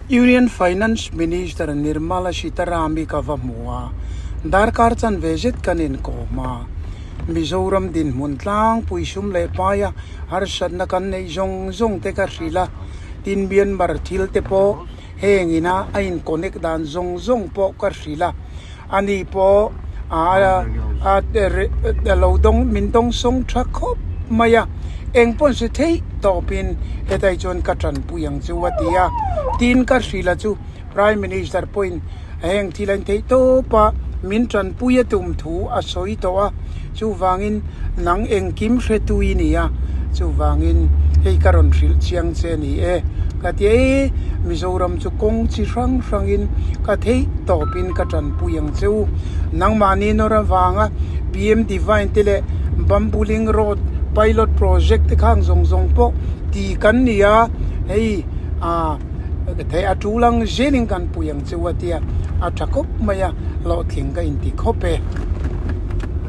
Union Finance Minister Nirmala Sitharaman ka va hmu a, darkar chanve zet kan inkawm a. Mizoram dinhmun tlangpui sum leh paia harsatna kan neih zawng zawng te ka hrilh a, tin Myanmar thil te pawh heng ina a in connect dan zawng zawng pawh ka hrilh a, ani pawh a lo dawng min dawng sawng tha khawp mai a, eng pawn si theih tawpin hetai chuan ka tanpui ang chu a ti a, tin ka hrilh a chu Prime Minister pawhin heng thil a in theih tawp a, min tanpui a tum thu a sawi tawh a, chuvangin nang engkim hretu i ni a, chuvangin hei ka rawn hrilh chiang che a ni e, ka ti a, e Mizoram chu kawng chi hrang hrangin ka theih tawpin ka tanpui ang che u, nangmahni nawr avanga PM Divine te leh Bambuling Road Pilot Project te khang zawng zawng pawh ti kan ni a, hei ah. Thei a tul ang zelin kan pui ang chu a tia, a tha khawp mai a, hlawhtling ka inti khawp e.